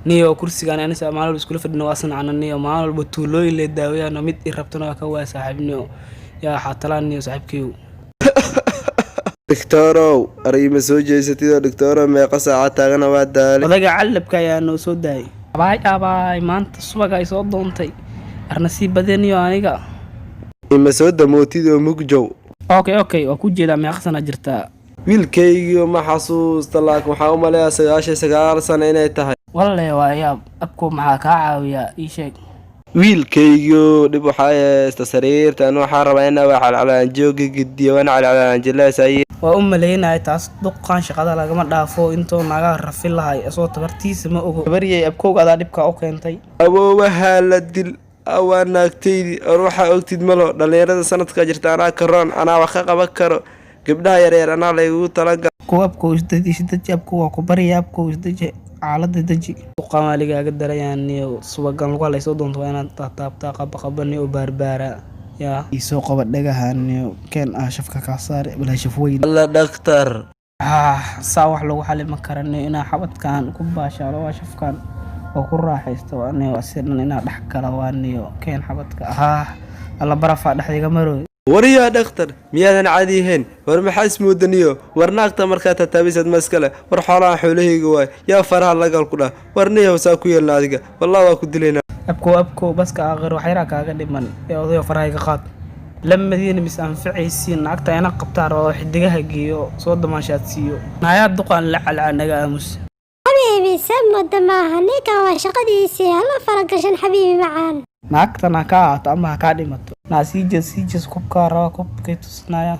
Niyo kursigan anisa maalin walba iskula fadhino waa sanacna. Niyo, maalin walba tuulooyin lee daawayaan mid i rabtana waa ka waaya saaxiibniyo. Yaa xaatalaan niyo saaxiibkiyow. Dhigtoorow, ar ima soo jeesatidoo dhigtoorow, meeqa saaca taagana, waa daalay. Odaga callabka ayaa noo soo daayay. Abaay abaay, maanta subaga ay soo doontay arna sii badaniyo aniga. Ima soo damootidoo mugjow. Okay, waa ku jeedaa. Meeqa sana jirtaa? Wiilkaygiio, ma xasuusta, laakiin waxaa u maleeyaa 99 sano inay tahay. Walle waa yaab. Abko, maxaa kaa caawiyaa? Ii sheeg. Wiilkaygiio, dhib waxaa haysta sariirtan. Waxaa rabaa inaa waa calcalaanjooga gediyo, waana calcalaanjileesaye. Waa u malaynaya taas. Duqan shaqada lagama dhaafo intuu naga rafi lahay, isagoo tabartiisa ma ogo. Baryay abkowga, adaa dhibkaa u keentay. Awoowahaa la dil awaa naagtaydi. Or waxaa ogtid malo, dhallinyarada sanadka jirta anaa karoon, anaa wax ka qaban karo. Gabdhaha yaryar anaa laygugu talagal. Kuwa abkow, isdeji, isdeji abkow, waa ku barya abkow, isdeji, xaaladda deji. Duqan waa ligaaga darayaaniyo. Subagan lagu halaysoo doonto waa inaad taataabtaa, qabaqabani oo baarbaara yaa isoo qaba dhagahaniyo. Keen ah shafka kaa saare balaa shaf weyn. Alla dhaktar. Ah, saa wax lagu xalima karaniyo. Inaa xabadkan ku baashaalo waa shafkan oo ku raaxaysto waaniyo, asiran inaa dhex gala waaniyo. Keen xabadka. Ah, alla barafaa dhexdiga marooy. Waryaa dhakhtar, miyaadan caadi ahayn? War maxaa ismoodaniyo? War naagta markaa tataabisaad ma iskale? War xoolaha xoolahayga waay. Yaa faraha lagal ku dhah? War niyahow, saa ku yeelna adiga, wallah waa ku dilaynaa. Abkow, abkow, baska aakhir waxyaraa kaaga dhiman ee odayo, faraha iga qaad. Lamadiina mis anficaysiin. Naagta ina qabtaa rabo, xidigaha geeyo, soo damaanshaad siiyo. Nayaa duqaan la calcaa, naga aamus. Xabiibi, samada maaha, ninkan waa shaqadiisii, hala faragashan xabiibi macaan. Naagtan ha ka ahaato ama ha kaa dhimato. Naa sii jees, sii jees, kubkaa raba, kubkay tusnaya.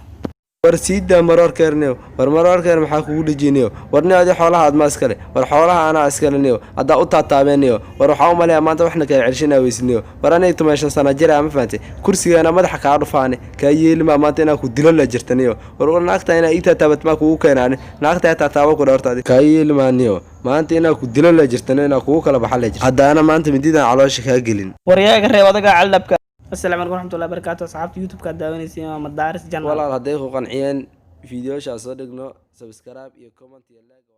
War sii daa maroorkeerniyow. War maroorkeer maxaa kugu dhejiniyo? War niyo, adi xoolaha aad ma iskale? War xoolaha anaa iskale niyo, haddaa u taataabeen. War waxaa u maleeyaa maanta waxna kala celshinaa weysniyo. War aniga 15 sana jira, ma fahantay? Kursigaana madaxa kaa dhufaane, kaa yeelimaa. Maanta inaa ku dilo la jirta niyo. War naagta inaa ii taataabat maa kugu keenaani? Naagta taataabo ku dhawrta adi, kaa yeelimaa niyo. Maanta inaa ku dilo la jirta niyo, inaa kugu kala baxa la jirta, haddaana maanta mididaan caloosha kaa gelin. Waryaaga reeb adagaa caldhabka. Asalaamu calaykum waraxmatullahi wabarakaatu. Asxaabta YouTube-ka aad daawanaysiin waa Madaaris Channel. Walaal, hadday ku qanciyeen fiidiyooshaa soo dhigno, subscribe iyo comment iyo like.